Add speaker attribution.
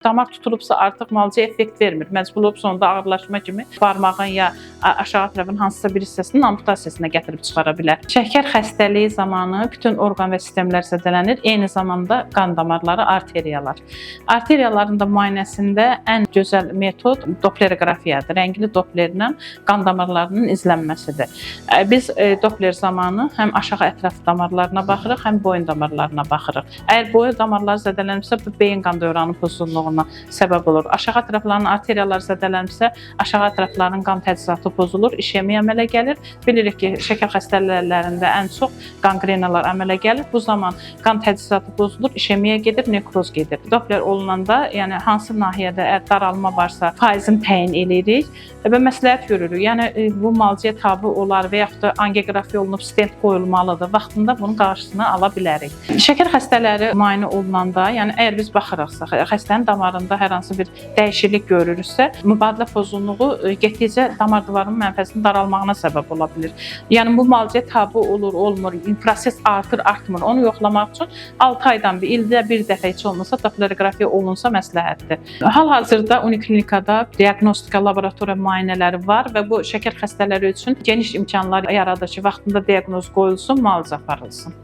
Speaker 1: Damar tutulubsa, artıq müalicə effekt vermir. Məcbur olub sonda ağırlaşma kimi barmağın ya aşağı tərəfin hansısa bir hissəsinin amputasiyasına gətirib çıxara bilər. Şəkər xəstəliyi zamanı bütün orqan və sistemlər zədələnir. Eyni zamanda qan damarları, arteriyalar. Arteriyaların da müayinəsində ən gözəl metod doppleroqrafiyadır. Rəngli dopplerlə qan damarlarının izlənməsidir. Biz Doppler zamanı həm aşağı ətraf damarlarına baxırıq, həm boyun damarlarına baxırıq. Əgər boyun damarları zədələnibsə, bu beyin qan dövranı pozulluğuna səbəb olur. Aşağı ətrafların arteriyaları zədələnibsə, aşağı ətrafların qan təchizatı pozulur, işemiya əmələ gəlir. Bilirik ki, şəkər xəstələrində ən çox qanqrenalar əmələ gəlir. Bu zaman qan təchizatı pozulur, işemiya gedir, nekroz gedir. Doppler olunanda, yəni hansı nahiyədə əgər daralma varsa, faizini təyin eləyirik və məsləhət görürük. Yəni bu müalicəyə tabe olar və yaxud da angioqrafiya olunub stent qoyulmalıdır. Vaxtında bunun qarşısını ala bilərik. Şəkər xəstələri müayinə olunanda, yəni əgər biz baxırıqsa, xəstənin damarında hər hansı bir dəyişiklik görürüksə, mübadilə pozğunluğu getdikcə damar divarının mənfəzinin daralmağına səbəb ola bilər. Yəni bu müalicəyə tabe olur, olmur, proses artır, artmır. Onu yoxlamaq üçün 6 aydan bir, ildə bir dəfə heç olmasa doppleroqrafiya olunsa məsləhətdir. Hal-hazırda uniklinikada diaqnostika laboratoriya müayinələri var və bu şəkər xəstələri üçün geniş imkanlar yaradır ki, vaxtında diaqnoz qoyulsun, müalicə aparılsın.